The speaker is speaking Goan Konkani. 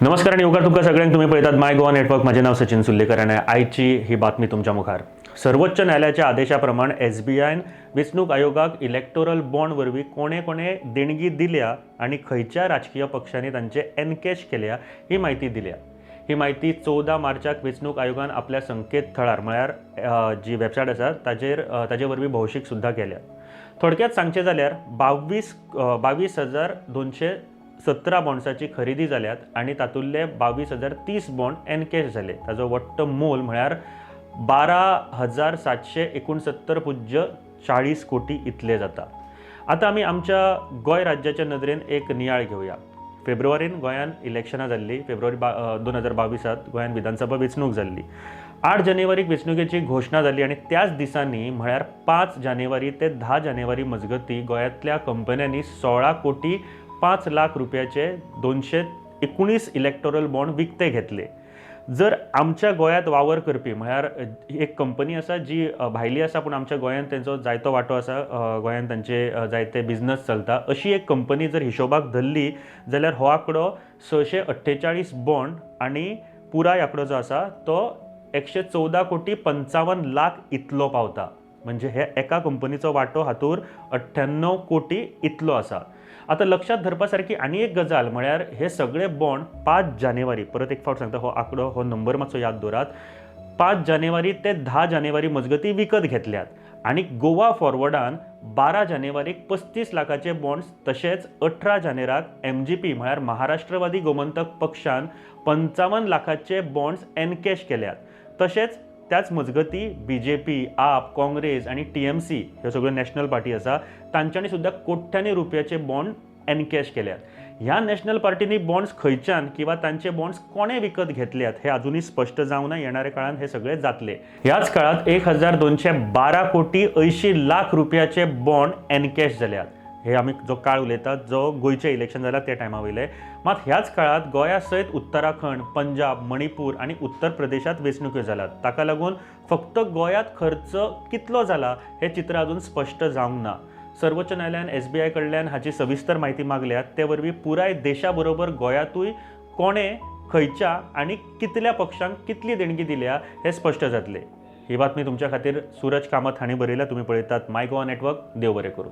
नमस्कार आनी येवकार तुमकां सगळ्यांक. तुमी पळयतात माय गोवा नेटवर्क. म्हजें नांव सचिन सुर्लेकर आनी आयची ही बातमी तुमच्या मुखार. सर्वोच्च न्यायालयाच्या आदेशा प्रमाण एसबीआयन वेंचणूक आयोगाक इलेक्टोरल बॉन्ड वरवीं कोणे कोणे देणगी दिल्या आनी खंयच्या राजकीय पक्षांनी तांचे एनकॅश केल्या ही म्हायती दिल्या. ही म्हायती 14 मार्चाक वेंचणूक आयोगान आपल्या संकेतथळार, म्हळ्यार जी वेबसायट आसा ताजेर, ताजे वरवीं भौशीक सुद्दां केल्या. थोडक्यात सांगचें जाल्यार 22,217 बॉन्ड्साची खरेदी जाल्यात आनी तातूंतले 22,030 बॉन्ड एनकॅश जाले. ताजो वट्ट मोल म्हळ्यार 12,769.40 कोटी इतले जाता. आतां आमी आमच्या गोंय राज्याच्या नदरेन एक नियाळ घेवया. फेब्रुवारीन गोंयांत इलेक्शनां जाल्लीं. फेब्रुवारी 2022त गोंयांत विधानसभा वेंचणूक जाल्ली. 8 जानेवारीक वेंचणुकेची घोशणा जाली आनी त्याच दिसांनी, म्हळ्यार 5 जानेवारी ते 10 जानेवारी मजगतीं, गोंयांतल्या कंपन्यांनी 16 कोटी 5 लाख रुपयाचे 219 इलेक्टोरल बॉन्ड विकते घेतले. जर आमच्या गोंयांत वावर करपी, म्हळ्यार एक कंपनी आसा जी भायली आसा पूण आमच्या गोंयांत तेंचो जायतो वांटो आसा, गोंयांत तांचे जायते बिजनस चलता, अशी एक कंपनी जर हिशोबाक धरली जाल्यार हो आंकडो 648 बॉन्ड आनी पुराय आंकडो जो आसा तो 114 कोटी 55 लाख इतलो पावता. म्हणजे हे एका कंपनीचो वांटो हातूर 98 कोटी इतलो आसा. आतां लक्षात धरपा सारकी आनी एक गजाल म्हळ्यार हे सगळे बॉन्ड 5 जानेवारी, परत एक फावट सांगता, हो आंकडो, हो नंबर मातसो याद दवरात, 5 जानेवारी ते 10 जानेवारी मजगतीं विकत घेतल्यात आनी गोवा फॉरवर्डान 12 जानेवारीक 35 लाखाचे बॉन्ड्स, तशेंच 18 जानेराक एमजीपी, म्हळ्यार महाराष्ट्रवादी गोमंतक पक्षान 55 लाखाचे बॉन्ड्स एनकॅश केल्यात. तशेंच त्याच मजगती बीजेपी, आप, काँग्रेस आनी टीएमसी ह्यो सगळ्यो नॅशनल पार्टी आसा, तांच्यांनी सुद्दां कोट्यांनी रुपयाचे बॉन्ड एनकॅश केल्यात. ह्या नॅशनल पार्टींनी बॉन्ड्स खंयच्यान किंवा तांचे बॉन्ड्स कोणें विकत घेतल्यात हे अजुनूय स्पश्ट जावंक ना. येणाऱ्या काळांत हे सगळे जातले. ह्याच काळात 1212 कोटी 80 लाख रुपयाचे बॉन्ड एनकॅश जाल्यात. हे आमी जो काळ उलयतात, जो गोंयचें इलेक्शन जालां त्या टायमा वयले. मात ह्याच काळात गोंया सयत उत्तराखंड, पंजाब, मणिपूर आनी उत्तर प्रदेशांत वेंचणुक्यो जाल्यात. ताका लागून फक्त गोंयांत खर्च कितलो जाला हें चित्र अजून स्पश्ट जावंक ना. सर्वोच्च न्यायालयान एसबीआय कडल्यान हाची सविस्तर म्हायती मागल्या. ते वरवीं पुराय देशा बरोबर गोंयांतूय कोणें, खंयच्या आनी कितल्या पक्षांक कितली देणगी दिल्या हें स्पश्ट जातलें. ही बातमी तुमच्या खातीर सूरज कामत हांणी बरयल्या. तुमी पळयतात माय गोवा नेटवर्क. देव बरें करूं.